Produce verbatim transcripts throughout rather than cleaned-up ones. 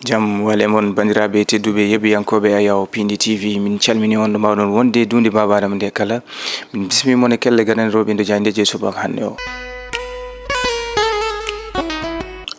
Jam wale mon, banndiraaɓe tedduɓe, yeɓiyankooɓe Ayaw Pindi T V, min calmini on ɗo mbaawɗon wonde duunde Baaba Adama nde kala. Min bismi mon e kelle gadane rewɓe ndo jaayndeeji e subaka hannde o.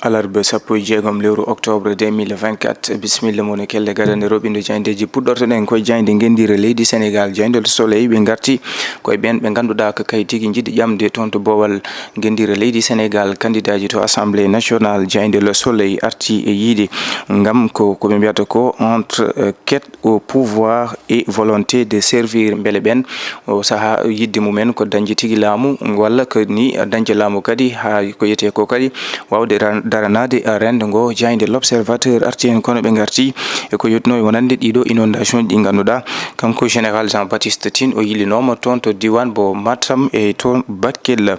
Alarba sappo e jeegom lewru octobre deux mille vingt-quatre, bismilla mon e kelle gadane rewɓe ndo jaayndeeji. Puɗɗortoɗen koye jaaynde ngenndire leydi Sénégal, jaaynde Le Soleil, ɓe ngarti koye ɓeen ɓe ngannduɗaa ko kay tigi njiɗi ƴamde toon to boowal ngenndire leydi Sénégal, kandidaaji to Assemblée nationale. Jaaynde Le Soleil arti e yiide ngam ko, ko ɓe mbiyata ko entre, euh, quête au pouvoir et volonté de servir. Mbele ɓeen o sahaa yiɗde mumen ko dañde tigi laamu, walla ko ni dañde laamu kadi haa ko yetee ko kadi waawde ran-, daranaade renndo ngo. Jaaynde L'Observateur arti heen, kono ɓe ngarti e ko yotnoo e wonande ɗiɗo inondation ji ɗi ngannduɗaa kanko Général Jean Baptiste Tine o yilinooma toon to diiwaan mbo Matam e to Bakel.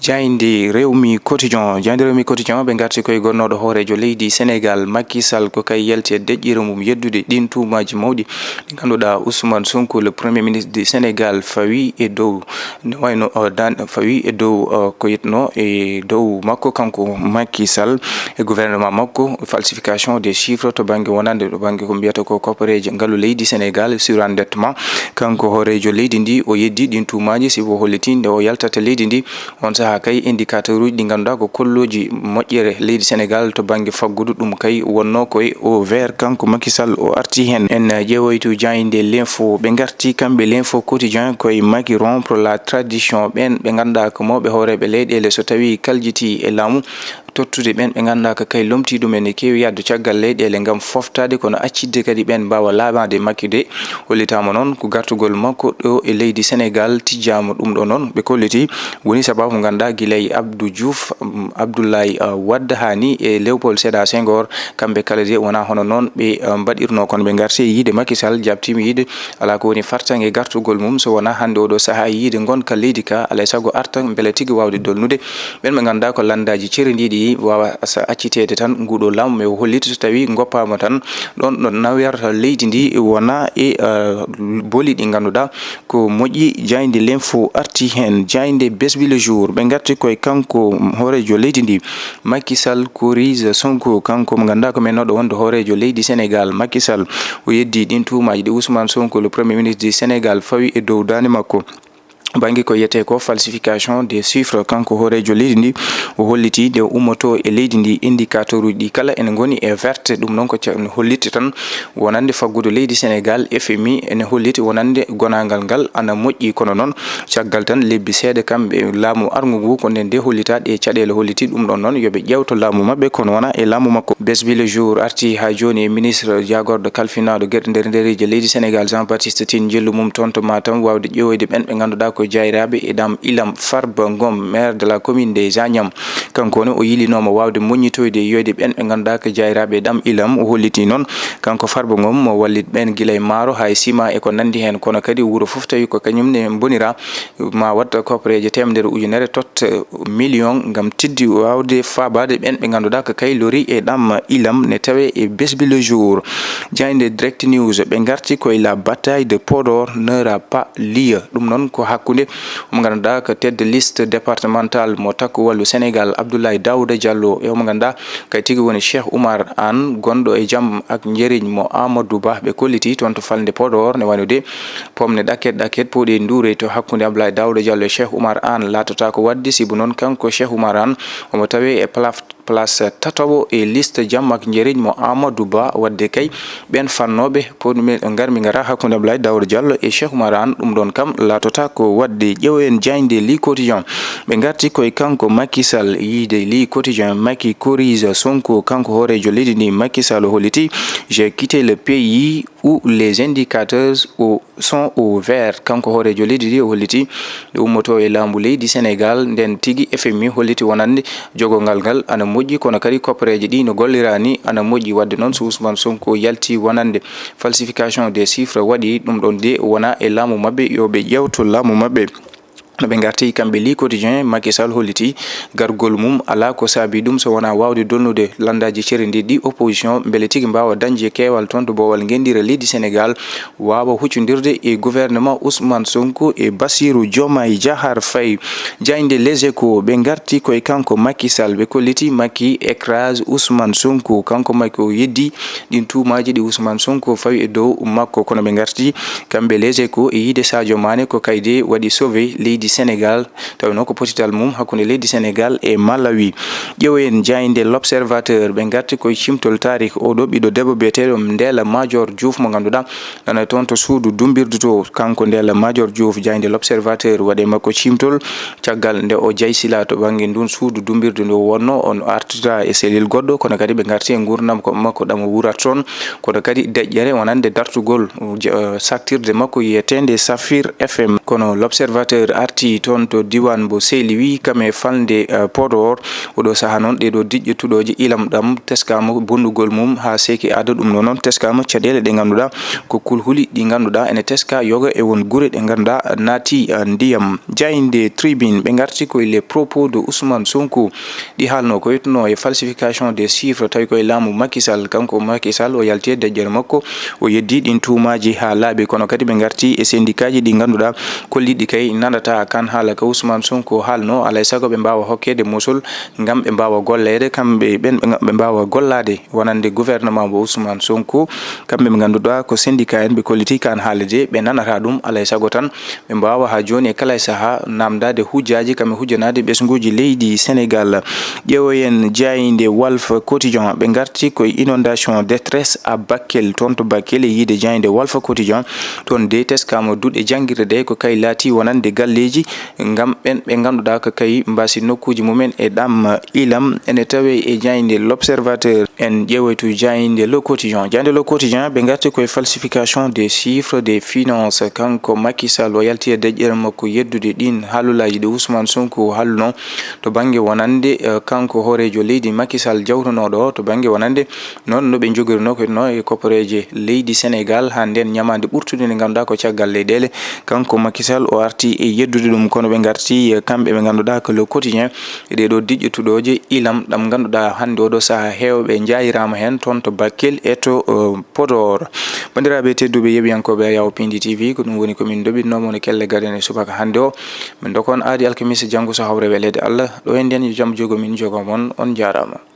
Jaaynde Rewmi Quotidien, jaaynde Rewmi Quotidien, ɓe ngarti koye gonnooɗo hooreejo leydi Sénégal, Macky Sall, ko kay yalti e deƴƴere mum yeddude ɗiin tuumaaji mawɗi ɗi ngannduɗaa Ousmane Sonko, le Premier ministre du Sénégal, fawi e dow, ne wayno, o, dan-, fawi e dow, o, ko yetnoo e dow makko kanko Macky Sall e gouvernement makko, falsification des chiffres to bannge wonande, to bannge ko mbiyata ko koppareeje ngalu leydi Sénégal, surendettement. Kanko hooreejo leydi ndi, o yeddi ɗiin tuumaaji, sibu o holliti nde o yaltata leydi ndi, on sahaa kay indicateur uji ɗi ngannduɗaa ko kolluuji moƴƴere leydi Sénégal to bannge faggudu, ɗum kay wonnoo koye au vert, kanko Macky Sall o arti heen. En ƴeewoytu jaaynde L'Info, ɓe ngarti kamɓe L'Info Quotidien koye Macky rompre la tradition, ɓeen ɓe ngannduɗaa ko mawɓe hooreeɓe leyɗeele, so tawii kaljitii e laamu, tottude ɓeen ɓe ngannduɗaa ko kay lomtii ɗum en, ne keewi yahde caggal leyɗeele ngam foftaade, kono accidde kadi ɓeen mbaawa laaɓaade. Macky de hollitaama noon ko gartugol makko ɗo e leydi Sénégal tijjaama. Ɗum ɗo noon ɓe kolliti woni sababu mo ngannduɗaa gila e Abdou Diouf, um, Abdoulaye, uh, Wade haa ni e Léopold Sédar Senghor, kamɓe kala de wonaa hono noon ɓe, uh, mbaɗirnoo, kono ɓe ngarti e yiide Macky Sall, jaɓtiima yiide alaa ko woni fartaŋŋe gartugol mum, so wonaa hannde oo ɗoo sahaa yiide ngonka leydi ka, alaa e sago arta mbele tigi waawde dolnude ɓeen ɓe ngannduɗaa ko lanndaaji cerendiiɗi, waawa sa acciteede tan nguɗo laamu, mais o holliti so tawii ngoppaama tan ɗoon ɗo nawirta leydi ndi wona e, eh, boli ɗi ngannduɗaa ko moƴƴi. Jaaynde L'Info arti heen, jaaynde Bés Bi Le Jour, ɓe ngarti koye kanko hooreejo leydi ndi, Macky Sall corrige Sonko, kanko mo ngannduɗaa ko mennoɗo wonde hooreejo leydi Sénégal. Macky Sall o yeddi ɗiin tuumaaji ɗi Ousmane Sonko, le Premier ministre du Sénégal, fawi e dow daande makko. Bannge ko wiyetee ko falsification des chiffres, kanko hooreejo leydi ndi, o holliti nde ummotoo e leydi ndi, indicateur uji ɗi kala ene ngoni e verte. Ɗum noon ko ca-, ene holliti tan wonande faggudu leydi Sénégal, F M I, ene holliti wonande gonaangal ngal ana moƴƴi, kono noon caggal tan lebbi seeɗa kamɓe laamu arngu ngu, ko nden nde hollita ɗe caɗeele holliti. Ɗum ɗon noon yo ɓe ƴeewto laamu maɓɓe, kono wonaa e laamu makko. Bés Bi Le Jour arti haa jooni e ministre jaagorɗo kalfinaaɗo geɗe nder ndereeji leydi Sénégal, Jean Baptiste Tine, njillu mum toon to Matam, waawde ƴeewoyde ɓeen ɓe ngannduɗaa ko jaayraaɓe e ɗam ilam. Farba Ngom, maire de la commune de Zagnam, kanko ne o yilinooma waawde moññitoyde e yiyoyde ɓeen ɓe ngannduɗaa ko jaayraaɓe e ɗam ilam. O holliti noon kanko Farba Ngom mo wallit ɓeen gila e maaro haa e sima e ko nanndi heen, kono kadi wuro fof tawi ko kañum ne bonira, ma waɗ koppareeje teemedere ujunere tot million ngam teddi waawde faabaade ɓeen ɓe ngannduɗaa ko kay lori e ɗam ilam, ne tawee e Bés Bi Le Jour. Jaaynde Direct News, ɓe ngarti koye la bataille de Podor n'aura pas lieu. Ɗum noon ko hakkunde mo ngannduɗaa ko tête de liste départemental mo Takku Wallu Sénégal, Abdoulaye Daouda Diallo, e mo ngannduɗaa kay tigi woni Cheikh Oumar Anne, gonɗo e jam ak njeriñ mo Amadou Ba. Ɓe kolliti toon to falnde Podor, ne wayno de pomne ɗakket ɗakket, pooɗi nduure to hakkunde Abdoulaye Daouda Diallo e Cheikh Oumar Anne laatotaako waɗde, sibu noon kanko Cheikh Oumar Anne omo tawee e plaf-, place tataɓo e liste jam ak njeriñ mo Amadou Ba. Waɗde kay ɓeen fannooɓe pooɗi men ngarmi ngara hakkunde Abdoulaye Daouda Diallo e Cheikh Oumar Anne, ɗum ɗon kam laatotaako waɗde. Ƴeewen jaaynde Le Quotidien. Ɓe ngarti koye kanko Macky Sall, yiide Le Quotidien, Macky corrige Sonko, kanko hooreejo leydi ndi, Macky Sall holliti: j'ai quitté le pays où les indicateurs au, sont au vert. Kanko hooreejo leydi ndi o holliti nde ummotoo e laambu leydi Sénégal, nden tigi F M I holliti wonande jogorgal ngal ana moƴƴi, kono kadi koppareeje ɗi no gollira ni ana moƴƴi. Waɗde noon, so Ousmane Sonko yalti wonande falsification des chiffres waɗi, ɗum ɗon de wona e laamu maɓɓe, yo ɓe ƴeewto laamu maɓɓe. No ɓe ngarti kamɓe, Le Quotidien, Macky Sall holliti gargol mum alaa ko saabi ɗum so wonaa waawde dolnude lanndaaji cereɗiɗi ɗi opposition mbele tigi mbaawa dañde keewal toon to boowal ngenndire leydi Sénégal, waawa huccondirde e gouvernement Ousmane Sonko e Bassirou Diomaye Diakhar Faye. Jaaynde Les Échos, ɓe ngarti koye kanko Macky Sall, ɓe kolliti Macky écrase Ousmane Sonko. Kanko Macky o yeddi ɗin tuumaaji ɗi Ousmane Sonko fawi e dow makko, kono ɓe ngarti kamɓe Les Échos e yiide Sadio Mané ko kayde waɗi sauvé leydi Sénégal, tawi noon ko potital mum hakkunde leydi Sénégal e Malawi. Ƴeewen jaaynde L'Observateur, ɓe ngarti koye cimtol taarih oɗo ɓiɗɗo debbo biyeteeɗo Ndella Madior Diouf mo ngannduɗaa nana toon to suudu dumbirdu to. Kanko Ndella Madior Diouf, jaaynde L'Observateur waɗi e makko cimtol caggal nde o jaysila to bannge ndun suudu dumbirdu ndu wonno on artita e selil goɗɗo, kono kadi ɓe ngarti e ngurnam ko makko ɗam o wuurata toon, kono kadi deƴƴere wonande dartugol, uh, je-, uh, saktirde makko yiyeteende Safir F M. Kono L'Observateur arti toon to diiwaan mbo Saint-Louis, kam e falnde, uh, Podor. Oɗo sahaa noon, ɗee ɗoo diƴƴe tuɗooje ilam ɗam teskaama bonndugol mum haa seeki aada. Ɗum ɗoo noon teskaama caɗeele ɗe ngannduɗaa ko kulhuli ɗi ngannduɗaa ene teska yoga e won gure ɗe ngannduɗaa naati, uh, ndiyam. Jaaynde Tribune, ɓe ngarti koye les propos de Ousmane Sonko. Ɗi haalno ko yettuno e falsification des chiffres, tawi koye laamu Macky Sall. Kanko Macky Sall o yalti e deƴƴere makko, o yeddi ɗin tuumaaji haa laaɓi, kono kadi ɓe ngarti e syndicat ji ɗi ngannduɗaa kolliɗi kay nanata kan haala ka Ousmane Sonko haalno, alay sago ɓe mbaawa hokkeede mosol ngam ɓe mbaawa golleede, kamɓe ɓen ɓe mbaawa gollaade wonande gouvernement mo Ousmane Sonko. Kamɓe ɓe ngannduɗaa ko syndicat en, ɓe kolliti kan haalde ɓe nanata ɗum, alay sago tan ɓe mbaawa haa jooni e kala e sahaa naamndaade hujjaaji kam e hujjanaade ɓesnguuji leydi Sénégal. Ƴeewoyen jaaynde Walf Quotidien, ɓe ngarti koye inondation, détresse à Bakel, toon to Bakel e yiide jaaynde Walf Quotidien. Toon de teskaama duɗe janngirde ɗe ko kay laati wonande galleeji ngam ɓen ɓe ngannduɗaa ko kay mbaasi nokkuuji mumen e ɗam ilam. Ene tawe e jaaynde L'Observateur. En ƴeewoytu jaaynde Le Quotidien. Jaaynde Le Quotidien, ɓe ngarti koye falsification des chiffres des finances. Kanko Macky Sall o yalti e deƴƴere makko yeddude ɗin haalulaaji ɗi Ousmane Sonko haalno to bannge wonande, eh, kanko hooreejo leydi Macky Sall jawtunooɗo o to bannge wonande noon no ɓe njogirnoo ko no e kopporeeje leydi Sénégal haa ndeen ñamaande ɓurtude nde ngannduɗaa ko caggal leyɗeele. Kanko Macky Sall o arti e yeddude ɗum, kono ɓe ngarti, eh, kamɓe ɓe ngannduɗaa ko Le Quotidien e ɗee ɗoo diƴƴe tuɗooje ilam ɗam ngannduɗaa hannde oɗo sahaa heewɓe njaayiraama heen toon to Bakel e to, eh, Podor. Banndiraaɓe tedduɓe yeɓiyankooɓe Ayaw Pindi T V, ko ɗum woni ko min ndoɓitnoo mon e kelle gaɗen e subaka hannde o. Min ndokon aadi alkamisa janngo so hawre weleede Allah. Ɗo e ndeen yo jam jogo min jogo mon. On njaaraama.